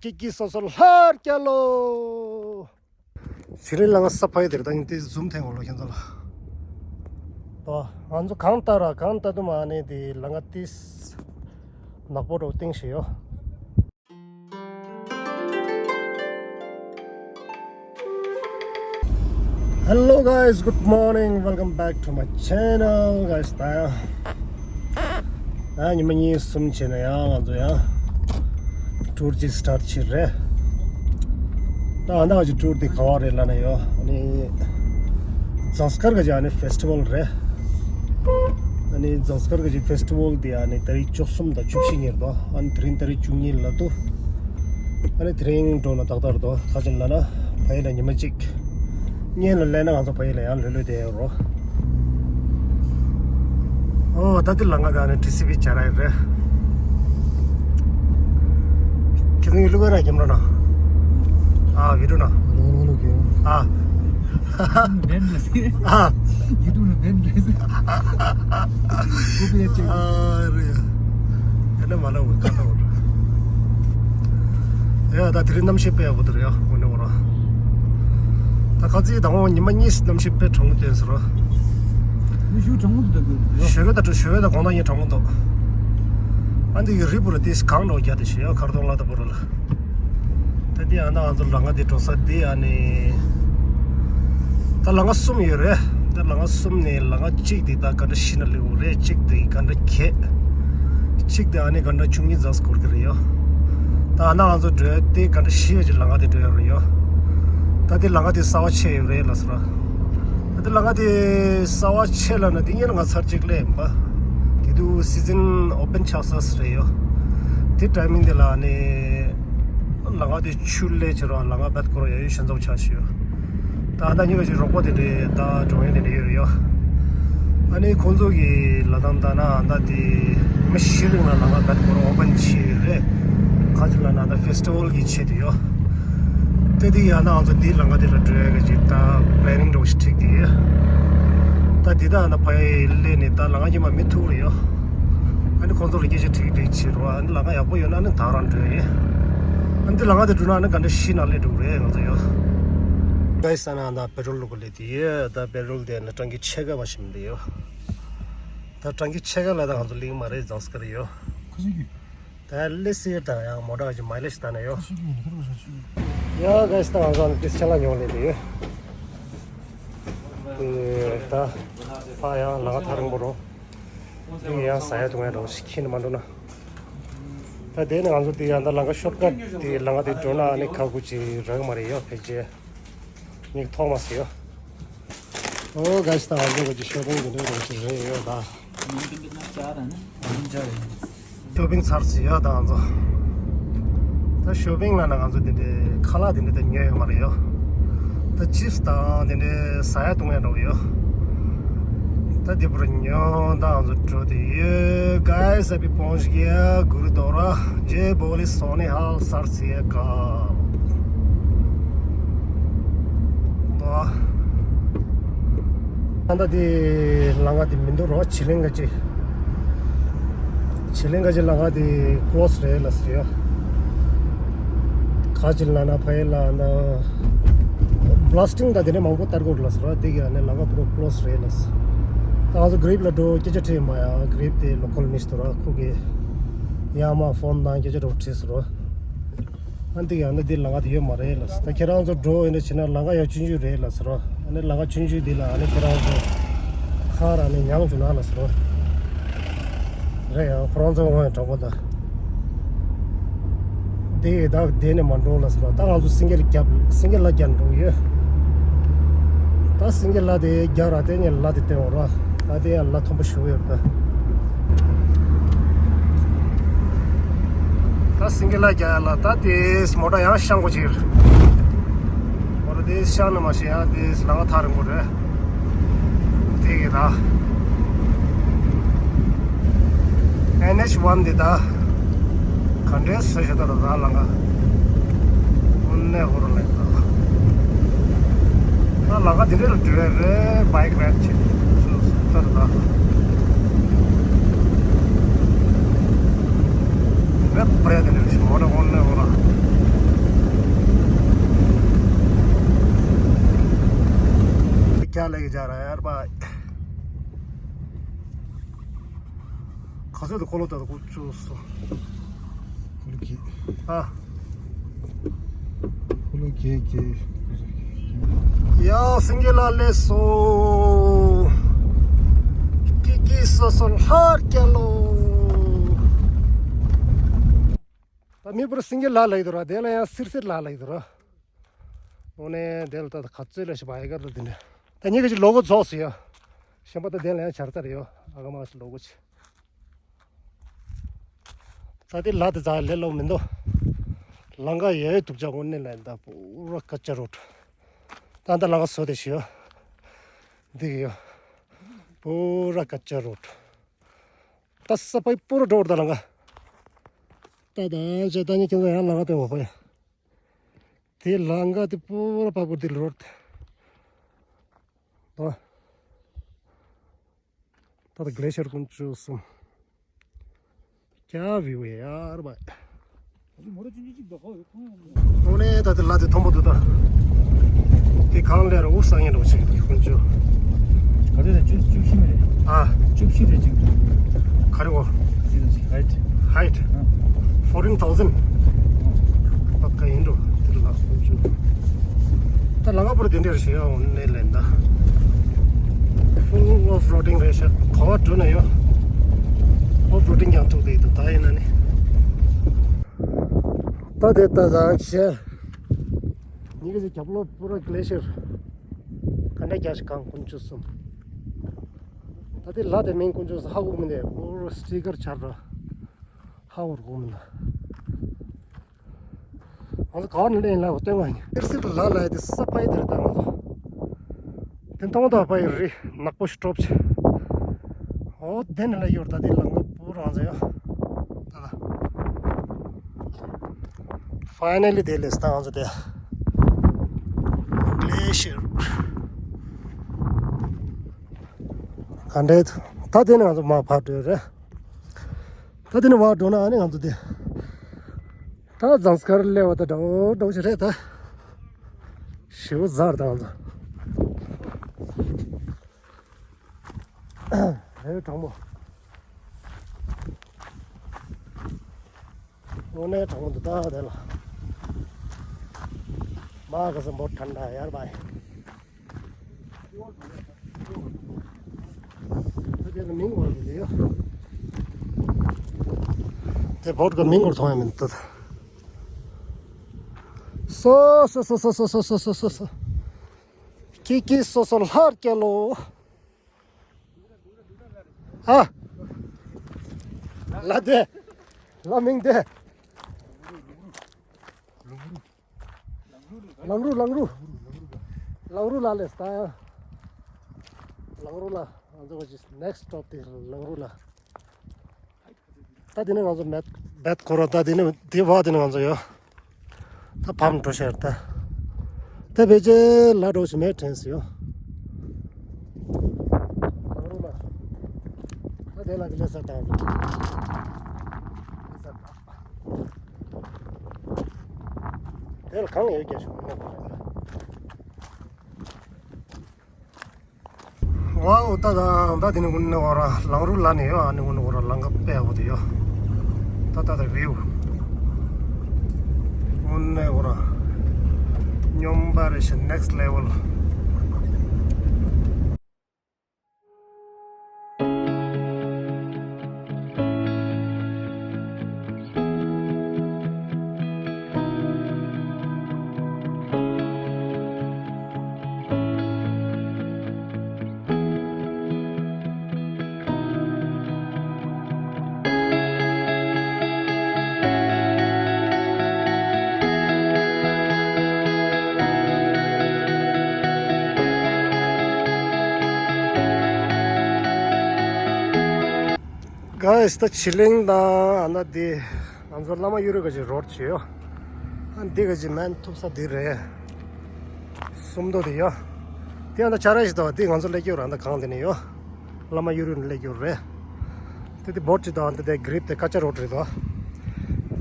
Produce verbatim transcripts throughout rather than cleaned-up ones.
ཀི་ཀི་སོ་སོ་ལྷར་སྐྱ་ལོ། ཟི་རི་ལ་ང་ས་ཕ་ཡི་དེར་ད་ཡིན་ཏེ་ཟུམ་ཐེངས་འོག་ལ་ཁྱེད་ཚོ་ལ། ད་ང་ཚོ་གང་ལྟར་གང་ལྟར་དུ་མ་ནས་དེ་ལ་ང་ཏིས་ནག་པོ་རོ་ཏིང་ཤི་ཡོ། Hello guys, good morning, welcome back to my channel guys. ད་ཡང་ཉི་མ་གཉིས་གསུམ་བྱས་ན་ཡང་ང་ཚོ་ཡང་ཊུར་ཅིག་སི་ཊར་ཊི་བྱེད་རེད། ད་ཨ་ནི་ང་ཚོ་ཊུར་དེ་ག་བ་རེད་ལབ་ན་ཡོ། ཨ་ནི་ཛངས་དཀར་ག་ཅིག་ཨ་ནི་ཕེ་སི་ཊི་བལ་རེད། ཨ་ནི་ཛངས་དཀར་ག་ཅིག་ཕེ་སི་ཊི་བལ་དེ་ཨ་ནི་ཏ་རིག་བཅུ་གསུམ་དང་བཅུ་བཞི་ཉེར་དོ། ཨ་ནི་དེ་རིང་ཏ་རིག་བཅུ་གཉིས་ལ་དུ། ཨ་ནི་དེ་རིང་འགྲོ་ན་ཏག་ཏག་རེད་དོ། ཁ་ཅིག་ལབ་ན་ཕ་ཡི་ལ་ཉི་མ་གཅིག་གཉེན་ལ་སླེབས་ན་ང་ཚོ་ཕ་ཡི་ལ་ཡང་ལྷོད་ལྷོད་དེ་ཡོད་རོ། ཨོ་ད་དེ་ལ་ང་ག་ནས་ཊི་སི་བི་བྱ་ར་ཡོད་རེད། ཁྱེད་ཚོ་ཡི་ལུག་ར་ཀེམ་ར་ན། ཨ་བི་ཌིའོ་ན། ཨ། ཨ། ཡུ་ཊུབ་ལ་བེན་རེད། ཡུ་ཊུབ་ལ་བེན་རེད། ཀོ་པི་རེད་ཅེ། ཨ་རེད། ཡ་ནི་མ་ལ་འོ་ཁ་ཏ་འོ། ཡ་ད་དེ་རིང་གནམ་གཤིས་དཔེ་ཡག་པོ་འདུག་རེད་ཡ། འོ་ནི་འོ་ར། ད་ཁ་ཚིག་དང་པོ་ཉི་མ་གཉིས་གནམ་གཤིས་དཔེ་གྲང་མོ་བསྟན་ཟེར་རོ། མི་ཞུ་གྲང་མོ་འདུག་ད་གོ། ཞོ་བོད་ད་ཞོ་བོད་ད་དགོང་དག་ཉིན་གྲང་མོ་འདུག་ཨ་འདི་གི་རི་བོ་ར་ཏིས་གང་འགྲོ་རྒྱ་དེ་ཞེ་ཡ་ཁར་དོང་ལ་ད་བོ་ར་ལ། ད་འདི་ཨ་ན་ང་ཚོ་ལ་ང་འདི་འགྲོ་ས་འདི་ཨ་ནི། ད་ལ་ང་གསུམ་ཡོད་རེད། ད་ལ་ང་གསུམ་ནས་ལ་ང་གཅིག་འདི་ད་ག་འདྲ་ཤི་ན་ལེའུ་རེད། གཅིག་འདི་ག་འདྲ་ཁེ། གཅིག་འདི་ཨ་ནི་ག་འདྲ་བཅུ་གཉིས་ཙམ་སྐོར་གི་རེད་ཡོ། ད་ཨ་ན་ང་ཚོ་འགྲོ་ཡ་འདི་ག་འདྲ་ཤི་ཡོད་ཅིག་ལ་ང་འདི་འགྲོ་ཡ་རེད་ཡོ། ད་འདི་ལ་ང་འདི་གསར་བ་ཆེ་ཡོད་རེད་ལ་སོ་ར། ད་འདི་ལ་ང་འདི་གསར་བ་ཆེ་ལ་ན་འདི་ཉིན་ང་ཚར་གཅིག་ལས་ཡིན་པ། དེ་དུས་སི་ཛིན་ཨོ་པན་ཆགས་ས་རེད་ཡོ། དེ་ཊའི་མིང་འདི་ལ་ཨ་ནི། ལ་ང་དེ་ཆུ་ལས་ཆེ་རོ་ལ་ང་བད་ཁོ་རོ་ཡ་ཡོད་ཤན་ཚོགས་ཆ་ཞུ། ད་ཨ་ད་ཉི་ག་ཅིག་རོགས་པ་དེ་འདྲའི་ད་འགྲོ་ཡོད་དེ་འདྲ་ཡོད་རེད་ཡོ། ཨ་ནི་ཁོང་ཚོ་གི་ལ་དང་ད་ན་ཨ་ད་དེ་མི་ཤི་རིང་ལ་ལ་ང་བད་ཁོ་རོ་ཨོ་པན་ཆེ་ཡོད་རེད། ཁ་ཅིག་ལ་ན་ད་ཕེ་སི་ཊི་བལ་གི་ཆེད་དུ་ཡོ། དེ་དེ་ཡ་ན་ང་ཚོ་དེ་ལ་ང་དེ་ལ་འགྲོ་ཡ་ག་ཅིག་ད་པི་ལེ་ནིང་འགྲོ་ཞིག་ཁྲིག་དེ་ཡོད། ད་དེ་ད་ཨ་ད་ཕ་ཡི་ལས་ནི་ད་ལ་ང་ཉི་མ་མི་ཐུག་རེད་ཡོ། ཨ་ནི་ཁོང་ཚོ་ལ་སྐད་ཆ་དྲིས་དྲིས་བྱེད་རོགས། ཨ་ནི་ལ་ང་ཡག་པོ་ཡོད་ན་ཨ་ནི་ད་རང་འགྲོ་ཡིན། ཨ་ནི་འདི་ལ་ང་དེ་འགྲོ་ན་ཨ་ནི་ག་འདྲ་ཤི་ན་ལས་འགྲོ་རེད་ང་ཚོ་ཡོ། ག་ས་ན་ད་པེ་ཊྲོལ་ལུག་ལས་དེ་ཡོད། ད་པེ་ཊྲོལ་དེ་ནི་ཀྲང་གི་ཕྱེད་ཀ་བ་ཞིམ་དེ་ཡོད། ད་ཀྲང་གི་ཕྱེད་ཀ་ལ་ད་ང་ཚོ་ལིང་མ་རེད་ཛངས་དཀར་ཡོད། ཁ་ཤས་ཀྱིས། ད་ལེ་སི་ད་ཡང་མོ་ཊ་ག་ཅིག་མའི་ལེ་ཇི་ད་ན་ཡོད། ཁ་ཤས་ཀྱིས་ཡོད་ཁ་ཤས་ཀྱིས། ཡ་ག་ས་ད་ང་ཚོ་ཨ་ནི་ཏིས་ཆ་ལ་ཉོ་ལས་དེ་ཡོད། དེ་ད་ཕ་ཡང་ལ་ང་ཐག་རིང་པོ་རོ། འདི་ཡང་ཟ་ཡ་འཐུང་ཡ་འདྲ་བོ་ཞིག་ཁྱེར་ནས་མ་འགྲོ་ན། ད་དེ་ནས་ང་ཚོ་འདི་ཡང་ད་ལམ་ཁ་ཤོར་ཀ་དེ་ལམ་ཁ་དེ་འགྲོ་ན་ཨ་ནི་ཁ་ཁུ་ཅིག་རག་མ་རེད་ཡོ་ཕལ་ཆེར། མིག་ཐོག་མ་ཟེར་ཡོ། ཨོ་ག་ཞིག་ད་ང་ཚོ་ག་ཅིག་ཤོ་པིང་དེ་འདྲ་འདྲ་ཞིག་རེད་ཡོད་ད། ཤོ་པིང་ཚར་ཟིན་ཡོད་ད་ང་ཚོ། ད་ཤོ་པིང་ལ་ན་ང་ཚོ་དེ་འདྲའི་ཁ་ལག་དེ་འདྲ་ད་ཉོས་ཡོད་མ་རེད་ཡོ། ད་ཅིབ་སི་དང་དེ་འདྲའི་ཟ་ཡ་བཏུང་ཡ་འགྲོ་གི་ཡོད། ད་དེ་བར་ཉོ་ད་ང་ཚོ་འགྲོ་དེ་ཡོད། Guys, अभी पहुंच गया गुरुद्वारा जय बोले सोनिहाल सत श्री अकाल। ད་ད་དེ་ལམ་ཁ་དེ་མི་འདུག་རོ། བྱི་ལིང་ག་ཅིག་བྱི་ལིང་ག་ཅིག་ལམ་ཁ་དེ་ཀློ་སི་རེད་ལ་ཟེར་ཡ། ཁ་ཅིག་ལ་ན་ཕ་ཡི་ལ་ན་བྷ་ལ་སི་ཊིང་ད་དེ་ནས་མང་པོ་བསྟར་དགོས་རེད་ལ་ཟེར་བ། དེ་གི་ཨ་ནི་ལམ་ཁ་པུ་རོ་ཀློ་སི་རེད་ལ་ཟེར། ད་ང་ཚོ་གྷི་རིབ་ལ་འགྲོ་སྐད་ཆ་དྲིས་མ་ཡ། གྷི་རིབ་དེ་ལོ་ཀལ་མི་ཟེར་ར་ཁོ་གི་ཡ་མ་ཕོན་དང་སྐད་ཆ་འགྲོ་དྲིས་ཟེར་རོ། ཨ་འདི་ཡང་ན་འདི་ལམ་ཁ་དེ་ཡོད་མ་རེད་ལ། ད་ཁྱེད་རང་ཚོ་འགྲོ་ཡིན་ན་བྱས་ན་ལམ་ཁ་ཡང་ཆུང་ཆུང་རེད་ལ་ཟེར་རོ། ཨ་ནི་ལམ་ཁ་ཆུང་ཆུང་འདི་ལ་ཨ་ནི་ཁྱེད་རང་ཚོ་ཁ་ར་ནི་མྱངས་བྱུང་ན་ལ་ཟེར་རོ། རེད་ཡང་ཁོ་རང་ཚོ་ངོས་དྲང་པོ་ད་འདི་ད་འདི་ནས་མ་འགྲོ་ལ་ཟེར་རོ། ད་ང་ཚོ་སེང་གེ་ལ་རྒྱབ་སེང་གེ་ལ་རྒྱབ་འགྲོ་ཡོད། ད་སེང་གེ་ལ་དེ་རྒྱག་ར་དེ་ནས་ལ་དེ་བསྟན་འོང་ར། ད་དེ་ཡང་ལ་མཐོན་པོ་ཞུ་གི་ཡོད་ར། ད་སེང་གེ་ལ་རྒྱག་ཡ་ལ་ད་དེ་མོ་ཊ་ཡང་བཤང་དགོས་ཅིག་རེད། མོ་ཊ་དེ་བཤང་ན་མ་ཤེས་ཡང་དེ་ལམ་ཁ་ཐག་རིང་པོ་རེད། དེ་གི་ད་ཨེན་ཨེཆ་ཝན་དེ་ད། ག་འདྲའི་བཟོས་བྱས་ད་ལ་ད་ལམ་ཁ། དངོས་གནས་ཧོ་ར་ལེ་ད། ད་ལམ་ཁ་དེ་འདྲ་ལ་འགྲོ་ཡ་རེད། བྷའིག་རའེ་ཌི་བྱེད་ད་ད། རེད་པ་རེད། དེ་འདྲ་རེད་ཤི་མོ་ཊ་དངོས་གནས་ཧོ་ར། ག་ཚོད་དུ་འཁོར་ལོ་ད་དུ་ཁོ་བཅུག་སོང་། འཁོར་ལོ་གི་ཨ། འཁོར་ལོ་གི་གི། ཡ་སེང་གེ་ལ་སླེབས་སོང་། ཀི་ཀི་སོ་སོ་ལྷར་སྐྱེལ་ལོ། ད་མི་བུར་སེང་གེ་ལ་ལ་ཡི་དུ་ར། དེ་ལ་ཡང་སིར་སིར་ལ་ལ་ཡི་དུ་ར། འོ་ནས་དེ་ལ་ད་ད་ག་ཚོད་ལ་ཞིག་བ་ཡ་གར་ད་དེ་ནས། ད་ཉི་ག་ཅིག་ལོ་གོ་རྫོགས་སོ་ཡ། གཞན་པ་ད་དེ་ལ་ཡང་བྱར་ཚར་ཡོ། ཨ་ག་མ་ཞིག་ལོ་གོ་ཆེ། ད་དེ་ལ་དེ་ཙག་ལེ་ལོ་མི་འདུག་ལང་ཀ་ཡོད་དུག་ཅག་དངོས་གནས་ལ་ད་པུ་ར་ཀ་ཅ་རོད། ད་ད་ལང་ཀ་བཟོ་དེ་ཞིག་ཡོ། འདི་གི་ཡོ། པུ་ར་ཀ་ཅ་རོད། ད་ས་པའི་པུ་ར་འགྲོ་བར་ད་ལང་ཀ་ད་ད་ཅེ་ད་ཉི་ཁྱེད་ཚོ་ཡང་ལང་ཀ་དེ་འོ་པ་ཡ། དེ་ལང་ཀ་དེ་པུ་ར་པ་པུ་དེ་ལོར་དེ། ད། ད་ད་གླེ་ཤར་ཀུན་ཅུ་སུམ། ཀྱ་བི་ཝེ་ཡར་བ། འོ་ནས་ད་དེ་ལ་དེ་མཐོན་པོ་འདུག་ད། དེ་གང་ལེར་འུ་སང་ཡན་འགྲོ་ཆེ་ཀུན་ཅུ། ག་དེ་ལ་བཅུ་བཅུ་བཞི་མ་རེད། ཨ། བཅུ་བཞི་རེད་ཅིག་ག་རེ་འོ། དེ་ལ་ཅིག་ཧའིཊ། ཧའིཊ། ཨ། ཕོར་ཊིན་ཐའུ་ཟན། ཨ། པ་ཀ་ཡིན་འགྲོ། དེ་ལ་ཀུན་ཅུ། ད་ལ་ང་པུར་དེ་འདྲ་ཞེ་འོ་ནས་ལེན་ད། ཕུལ་ཨོཕ་རོ་ཌིང་རེད་ཤག་ག་བ་འགྲོ་ན་ཡོད། ཨོཕ་རོ་ཌིང་ཀྱང་ཐུག་དེ་འདུག་ད་ཡིན་ན་ནི། ད་དེ་ད་ད་ཆེ། ཉི་ག་ཅིག་རྒྱབ་ལོགས་པུ་ར་གླེ་ཤར། ག་འདྲ་རྒྱ་ཞིག་གང་ཀུན་ཅུ་སུམ། ད་དེ་ལ་དེ་མིང་ཀུན་ཅུ་སུམ་ཧ་གོ་མི་འདུག་པུ་ར་སི་ཊི་ཀར་ཆར་ར། ཧ་གོ་ར་གོ་མི་འདུག་ང་ཚོ་ག་བ་ནས་སླེབས་ཡིན་ལབ་སྟོན་ག་ཡིན། སིར་སིར་ལ་ལ་ཡི་དེ་ས་པའི་དེ་རེད་ད་ང་ཚོ། དེ་མཐོང་ད་པའི་རི་ནག་པོ་ཞིག་གྲོབ་ཆེ། འོ་དེ་ནས་ལ་ཡོད་ད་དེ་ལ་ང་པུ་རང་ཚོ་ཡོད། ད་ད། ཕའི་ནལ་ལི་དེ་ལས་ད་ང་ཚོ་དེ། གླེ་ཤར། ག་འདྲས་ད་དེ་ནས་ང་ཚོ་མར་ཕར་འགྲོ་རེད། ད་དེ་ནས་བར་འགྲོ་ན་ཨ་ནི་ང་ཚོ་དེ། ད་ཟངས་དཀར་སླེབས་པ་ད་འདྲ་བོ་འདྲ་བོ་ཞིག་རེད་ད། ཞེ་པོ་གཟར་དང་ད། རེད་གྲང་མོ། དངོས་གནས་གྲང་མོ་འདུག་ད་དེ་ལ། མ་ག་ས་འབོ་ཐན་ད་ཡར་བའི། དེ་བོད་ཀྱི་མིང་ངོར་མཐོང་ཡ་མིན་ཏེ། སོ་སོ། ཀི་ཀི་སོ་སོ་ལྷར་སྐྱེལ་ལོ། ཨ། ལ་དེ། ལ་མིང་དེ། ལང་རུ། ལང་རུ། ལང་རུ་ལ་ལས་ད། ལང་རུ་ལ། ང་ཚོ་གི་next stop དེ་ལང་རུ་ལ། ད་དེ་ནས་ང་ཚོ་མེད་བེད་ཁོ་ར་ད་དེ་ནས་དེ་བ་དེ་ནས་ང་ཚོ་ཡོད། ད་ཕམ་འགྲོ་ཤར་ད། ད་བེ་ཅེ་ལ་འགྲོ་ཞིག་མེད་དྲན་སི་ཡོད། ལང་རུ་ལ། ད་དེ་ལ་གི་ལས་ས་ད། ལས་ས་ད། དེ་ལ་གང་ཡོད་ཀྱང་ཞུ་ནས་གོ་ར། ཝའོ། ད་ད་ད་དེ་ནི་ཀུན་ནི་འོ་ར་ལང་རུ་ལ་ནི་ཡོད། ཨ་ནི་ཀུན་ནི་འོ་ར་ལང་ཀ་དཔེ་ཡག་པོ་དེ་ཡོད། ད་ད་ད་བིའུ་ཀུན་ནི་འོ་ར་སྙོམས་པ་རེད་ཤག next level། Guys, ད་ཆི་ལིང་དང་ཨ་ན་དེ་ང་ཚོ་བླ་མ་གཡུ་རུ་ག་ཅིག་རོར་བྱེད་ཡོད། ཨ་འདི་ག་ཅིག་མན་ཐུག་ས་འདི་རེད། སུམ་མདོ་དེ་ཡོད། དེ་ཨ་ན་ཆ་ར་ཞིག་དང་དེ་ང་ཚོ་སླེབས་ཡོད་ར་ད་གང་དེ་ནས་ཡོད། བླ་མ་གཡུ་རུ་ནས་སླེབས་ཡོད་རེད། དེ་དེ་བོད་ཅིག་དང་དེ་དེ་གྷི་རིབ་དེ་ཀ་ཅ་རོ་རེད་དོ།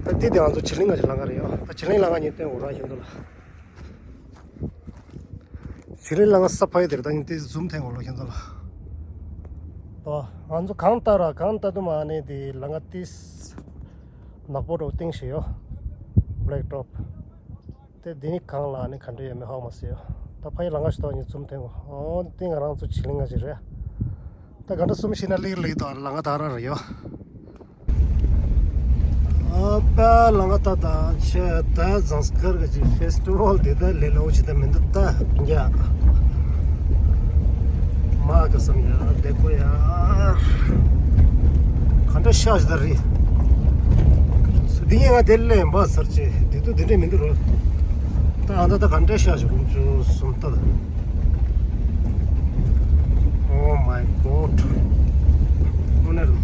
ད་དེ་དེ་ང་ཚོ་ཆི་ལིང་ག་ཅིག་ལང་ག་རེད་ཡོད། ད་ཆི་ལིང་ལང་ག་ཉིན་བསྟན་འོ་ར་ཞིག་འདུག་ལ། དེ་རིང་ལ་ང་ས་ཕ་ཡི་དེར་ད་ཡིན་ཏེ་ཟུམ་ཐེངས་གོ་ལོ་ཁྱེད་ཚོ་ལ། ད་ང་ཚོ་གང་ལྟར་ར་གང་ལྟར་དུ་མ་ནི་དེ་ལ་ང་ཏིས་ནག་པོ་འགྲོ་སྟེང་ཞིག་ཡོད། Black top། དེ་དེ་ནི་གང་ལ་ནི་ག་འདྲ་ཡོད་མེད་ཧ་གོ་མ་སོང་ཡོད། ད་ཕ་ཡི་ལ་ང་ཞིག་ཏོ་ནི་ཟུམ་ཐེངས་གོ། ཨོ་དེ་ང་རང་ཚོ་བྱི་ལིང་ང་ཞིག་རེད། ད་ག་འདྲ་གསུམ་ཤེས་ན་ལིག་ལིག་དང་ལ་ང་ད་ར་ར་ཡོད། ཨ་པ་ལ་ང་ད་ད་ཆེ་ད་ཟངས་དཀར་གི་ཅི་ཕེ་སི་ཊི་ཝལ་དེ་ད་ལས་སླ་པོ་ཅི་ད་མི་འདུག་ད་ཡ། མ་ག་སམ་ཡ་དེ་ཀོ་ཡ། ག་འདྲ་ཤ་ཞིག་ད་རེད། འདི་ངས་ང་དེ་ལས་འབའ་ཚར་ཅེ་དེ་དུ་དེ་འདྲས་མི་འདུག་རོ། ད་ཨ་ད་ད་ག་འདྲ་ཤ་ཞིག་ཀུན་ཆུ་སུམ་ད། Oh my god. ཨོ་ནེ་རུ་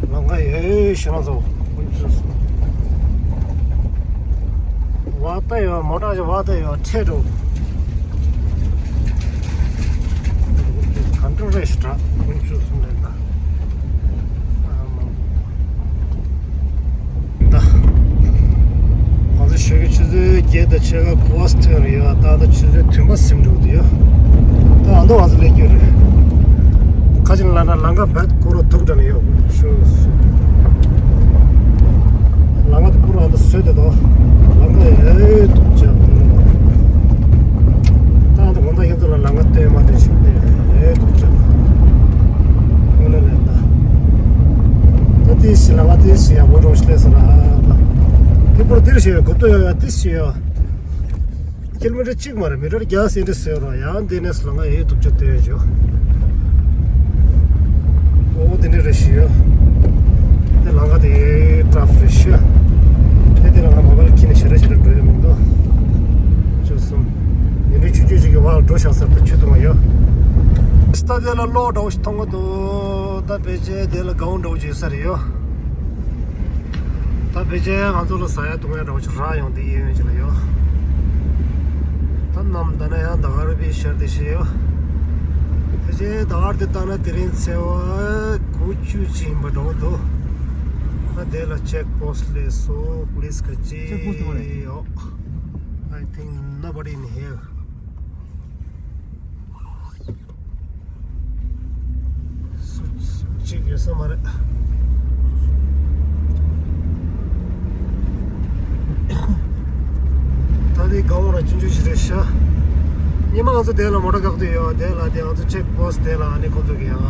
ལ་ང་ཡོད་ཤི་ན་ཚོ་ཀུན་ཆུ་སུམ། བ་ད་ཡོད་མོ་ཊ་ཞིག་བ་ད་ཡོད་ཁྲེད་འགྲོ། ག་འདྲ་རེད་ཤི་དྲག་ཀུན་ཆུ་སུམ་ལེན་ད། ད། ང་ཚོ་ཞོགས་ཀྱི་ཆུ་ཚོད་བརྒྱད་དང་ཕྱེད་ཀ་གོ་བ་ཐོན་རེད་ཡ། ད་ལྟ་ཆུ་ཚོད་བདུན་པ་ཟིན་འགྲོ་གི་ཡོད། ད་ཨ་མདོ་ང་ཚོ་སླེབས་རྒྱུ་རེད། ཁ་ཅིག་ལ་ན་ལམ་ཁ་བད་ཀོ་རོ་ཐུག་འདྲ་ནི་ཡོད་ཤོ། ལམ་ཁ་དེ་ཀོ་རོ་ཨ་མདོ་བཟོས་དེ་དོ། ལམ་ཁ་ཡ་ཐུག་ཅག་ད་ཨ་མདོ་གོང་ད་ཡིན་ཚོ་ལ་ལམ་ཁ་སྟོན་མ་སྟོན་ཞིག་ཡ་ཐུག་ཅག་ཨོ་ན་ལེ་ད། ད་དེ་ཞིག་ལ་ང་དེ་ཞིག་ཡག་པོ་འགྲོ་ཞིག་སླེབས་སོང་ར། དེ་པོར་དེར་ཞིག་ཡོད་གོ་ཏོ་ཡོད་ཡ་དེ་ཞིག་ཡོད། ཀི་ལོ་མི་ཊར་གཅིག་མ་རེད། མི་ཊར་བརྒྱ་ཟིན་དེ་ཟེར་རོ་ཡང་དེ་ནས་ལ་ང་ཡེ་ཐུབ་ཆ་དོན་ཞོ། ཨོ་དེ་འདྲ་རེད་ཞིག་ཡོད། དེ་ལ་ང་དེ་ཀྲབ་རེད་ཤི། དེ་དེ་ལ་ང་མོ་བལ་ཁྱི་ནས་ཞེ་ར་ཞེ་ར་འགྲོ་ཡ་མི་འདུག་ཅོ་སུམ། ཡིན་དུས་ཆུ་ཆུ་ཞིག་གི་བར་འགྲོ་ཤག་ཟེར་ཏེ་ཆུ་འཐུང་བ་ཡོད། སྟ་དེ་ལ་གློག་འདྲ་བོ་ཞིག་མཐོང་གི་འདུག་ད་ཕལ་ཆེར་དེ་ལ་གའུ་འདྲ་བོ་ཅིག་ཡོད་ས་རེད་ཡོད། ད་ཕལ་ཆེར་ང་ཚོ་ལ་ཟ་ཡ་འཐུང་ཡ་འདྲ་བོ་ཅིག་རག་ཡོང་དེ་ཡིན་ཡོད་ཅིག་ལ་ཡོད། ད་ནམ་ད་ན་ཡང་ཟླ་བར་པའི་ཤར་དེ་ཤེས་ཡོད། ཕལ་ཆེར་ཟླ་བར་དེ་ལྟ་ན་དེ་རིང་ཚེས་པ་དགུ་བཅུ་ཅིག་ཡིན་པ་འདྲ་བོ་འདུག་ད་དེ་ལ་ཅེག་པོ་སི་ཊི་སླེབས་སོང་པུ་ལིས་ཁ་ཅིག Check post ཡོད་རེད། ཨོ། I think nobody in here. སུ་གཅིག་ཡོད་ས་མ་རེད། ད་དེ་ག་བོ་ར་ཆུང་ཆུང་ཞིག་རེད་ཤག་ཉི་མ་ང་ཚོ་དེ་ལ་མོ་ཊ་བཀག་དུས་ཡོད་དེ་ལ་དེ་ང་ཚོ་ཅེག་པོ་སི་ཊི་དེ་ལ་ཨ་ནི་ཁོང་ཚོ་གི་ཡང་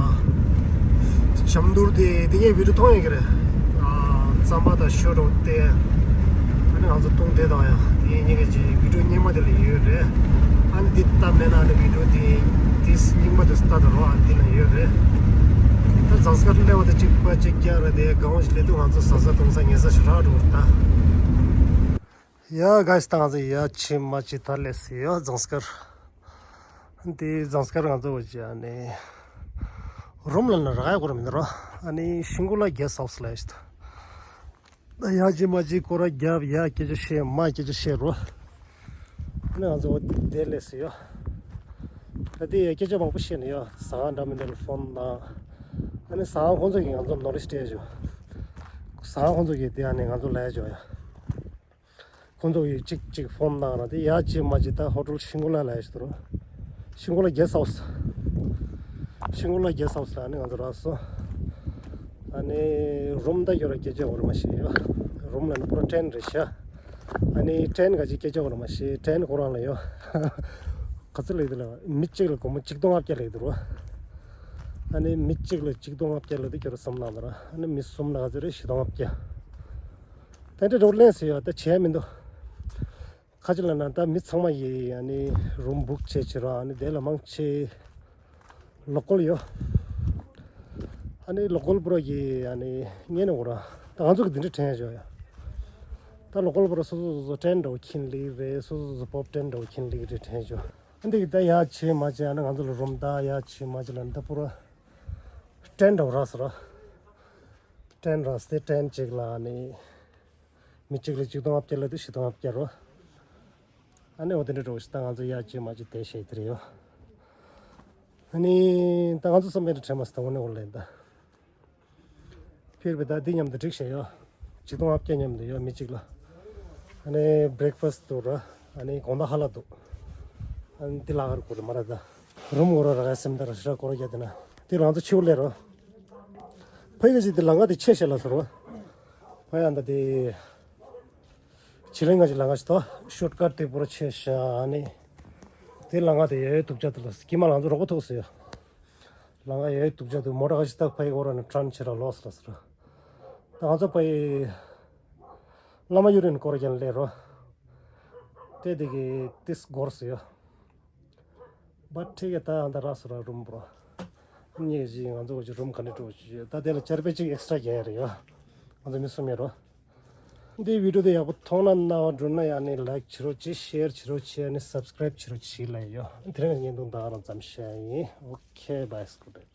ཇམ་དུར་དེ་དེ་ངས་བི་ཌིའོ་མཐོང་ཡོད་ཀྱི་རེད། རྩམ་པ་དང་ཤོ་རོ་དེ། ཨ་ནི་ང་ཚོ་བཏུང་དེ་དང་ཡང་དེ་གཉིས་ཀྱི་བི་ཌིའོ་རྙིང་མ་དེ་ལ་ཡོད་རེད། ཨ་ནི་འདི་ལྟ་མེད་ན་ཨ་ནི་བི་ཌིའོ་དེ་དེ་རྙིང་མ་དེ་ལྟ་དང་རོ་ཨ་ནི་དེ་ལ་ཡོད་རེད། ད་ཟངས་དཀར་སླེབས་པ་དེ་གཅིག་པ་གཅིག་རྐྱང་རེད་དེ་གང་བ་ཞིག་སླེབས་དུས་ང་ཚོ་ཟ་ས་བཏུང་ས་ཉལ་ས་ཞིག་རག་འགྲོ་རེད་ད། ཡ་ག་ཞིག་ད་ང་ཚོ་ཡ་ཆེ་མ་ཆེ་ད་སླེབས་སོང་ཡ་ཟངས་དཀར། དེ་ཟངས་དཀར་ང་ཚོ་བ་ཅི་ཨ་ནི། རུམ་ལ་ན་རག་ཡ་གོ་ར་མི་འདུག་རོ། ཨ་ནི་ཤིང་ཀུ་ལ་གེ་སི་ཧའུ་སི་ལ་ཡ་ཞིག་ད། ཡ་ཅི་མ་ཅི་སྐོར་ར་རྒྱབ་ཡ་སྐད་ཆ་བཤད་མ་སྐད་ཆ་བཤད་རོ། ཨ་ནི་ང་ཚོ་དེ་སླེབས་སོང་ཡ། ད་དེ་ཡ་སྐད་ཆ་མང་པོ་བཤད་ནས་ཡ་ཟ་ཁང་འདྲ་མི་འདྲ་ལ་ཕོན་དང་། ཨ་ནི་ཟ་ཁང་ཁོང་ཚོ་གིས་ང་ཚོ་ནོ་ཊིས་སྤྲད་བྱུང་། ཟ་ཁང་ཁོང་ཚོ་གིས་དེ་ཨ་ནི་ང་ཚོ་ལབ་བྱུང་ཡ། ཁོང་ཚོ་གིས་གཅིག་གཅིག་ཕོན་བཏང་ར་དེ་ཡ་ཅི་མ་ཅི་ད་ཧོ་ཊེལ་ཤིང་ཀུ་ལ་ལ་ཡ་ཞིག་འདུག་རོ། ཤིང་ཀུ་ལ་གེ་སི་ཧའུ་སི། ཤིང་ཀུ་ལ་གེ་སི་ཧའུ་སི་ལ་ཨ་ནི་ང་ཚོ་རག་སོང་། ཨ་ནི་རུམ་ད་ཡོད་ར་སྐད་ཆ་འོར་མ་ཤེས་ཡོད། རུམ་ལ་ནི་པུ་ར་ཊེན་རེད་ཤག་ཨ་ནི་ཊེན་ག་ཅི་སྐད་ཆ་འོར་མ་ཤེས་ཊེན་ཁོ་རང་ལ་ཡོད། ག་ཚོད་ལེགས་འདུག་ལ་མི་གཅིག་ལ་སྒོར་མོ་གཅིག་སྟོང་ལྔ་བརྒྱ་ལེགས་འདུག་རོ། ཨ་ནི་མི་གཅིག་ལ་གཅིག་སྟོང་ལྔ་བརྒྱ་ལེགས་འདུག་ཁྱོད་ར་བསམ་བློ་བཏང་ར་ཨ་ནི་མི་གསུམ་ལ་ག་ཚོད་རེད་བཞི་སྟོང་ལྔ་བརྒྱ། ད་འདྲ་རོགས་ལེན་ཟེར་ཡོད་ད་བྱས་མི་འདུག་ཁ་ཅིག་ལ་ན་ད་མི་ཚང་མ་ཡི་ཨ་ནི་རུམ་བུག་བྱས་བྱེད་རོགས་ཨ་ནི་དེ་ལ་མང་ཆེ་ལོ་ཀལ་ཡོད། ཨ་ནི་ལོ་ཀལ་པུ་ར་གི་ཨ་ནི་ངས་ནི་འོ་ར་ད་ང་ཚོ་གི་འདི་འདྲ་དྲན་ཡོད་ཡ། ད་ལོ་ཀལ་པུ་ར་སོ་སོ་སོ་སོ་ཊེན་འདྲ་བོ་ཁྱིན་ལི་རེད། སོ་སོ་སོ་སོ་པོབ་ཊེན་འདྲ་བོ་ཁྱིན་ལི་གི་འདྲ་དྲན་ཡོད། ཨ་འདི་གི་ད་ཡ་ཆེ་མ་ཆེ་ཨ་ནི་ང་ཚོ་ལ་རུམ་ད་ཡ་ཆེ་མ་ཆེ་ལ་ད་པུ་ར་ཊེན་འདྲ་བོ་རག་སོང་ར། ཊེན་རག་སྟེ་ཊེན་གཅིག་ལ་ཨ་ནི། མི་གཅིག་ལ་གཅིག་སྟོང་ལྔ་བརྒྱ་ལ་དུ་བཞི་སྟོང་ལྔ་བརྒྱ་རོ། ཨ་ནི་འོ་དེ་འདྲ་འགྲོ་ཞིག་ད་ང་ཚོ་ཡ་གཅིག་མ་གཅིག་དེ་བཤད་དེ་རེད་ཡོ། ཨ་ནི་ད་ང་ཚོ་བསམ་པའི་འདྲ་དྲན་མ་སོང་ད་དངོས་གནས་འོ་ལེན་ད། ཕེར་བའི་ད་འདི་མཉམ་དུ་འགྲིག་བྱས་ཡོ། གཅིག་སྟོང་ལྔ་བརྒྱ་མཉམ་དུ་ཡོ་མི་གཅིག་ལ། ཨ་ནི་བྷི་རེག་ཕ་སི་འདུག་ར། ཨ་ནི་དགོང་དག་ཧ་ལ་འདུག་ཨ་ནི་འདི་ལ་གར་སྐོར་མ་ར་ད། རུམ་འོ་ར་ར་སེམས་ད་ར་ཤ་སྐོར་རྒྱ་དེ་ན། དེ་རང་ཚོ་ཆེའུ་ལེ་རོ། ཕ་ཡི་ག་ཅིག་དེ་ལ་ང་དེ་ཆེ་ཤ་ལ་སོ་རོ། ཕ་ཡ་འདི་དེ། ཆི་ལེ་ང་ཅིག་ལ་ང་ཅིག་ཏོ། ཤོར་ཀཊ་དེ་པོ་ར་ཆེ་ཤ་ཨ་ནི། དེ་ལ་ང་དེ་ཡོད་དུག་ཅག་དེ་ལ་སྐྱི་མ་ལང་ཚོ་རོགས་པ་ཐུག་སོ་ཡོ། ལ་ང་ཡོད་དུག་ཅག་དེ་མོ་ཊ་ག་ཅིག་ཏག་ཕ་ཡི་གོ་ར་ནི་ཊན་ཆེ་ར་ལོས་ལ་སོ་རོ། ད་ང་ཚོ་ཕ་ཡི། བླ་མ་གཡུ་རིན་སྐོར་རྒྱ་ལེ་རོ། དེ་དེ་གི་ཏིས་སྐོར་སོ་ཡོ། བ་ཁྲི་གེ་ད་ཨ་འདྲ་ར་སོ་ར་རུམ་པོ། ཉེ་ཞིག་ང་ཚོ་གི་རུམ་ག་ནས་འགྲོ་ཞིག་ད་དེ་ལ་ཆར་པེ་ཅིག་ཨེག་སི་ཊྲ་རྒྱག་ཡ་རེད་ཡ། ང་ཚོ་མི་གསུམ་ཡོད་རོ། འདིའི་བི་ཌིའོ་དེ་ཡག་པོ་མཐོང་ན་རྣ་བ་འགྲོ་ན་ཡ་ནི་ལའིཀ་བྱེད་རོགས་བྱེད། ཤེར་བྱེད་རོགས་བྱེད། ཨ་ནི་སབ་སི་ཀ་རེབ་བྱེད་རོགས་བྱེད་ལ་ཡོ། དེ་རིང་གི་བརྙན་ཐུང་ད་ག་རང་ཙམ་བཤད་ཡིན། ཨོ་ཁེ་བྷའི་སྐུ་དྲིན།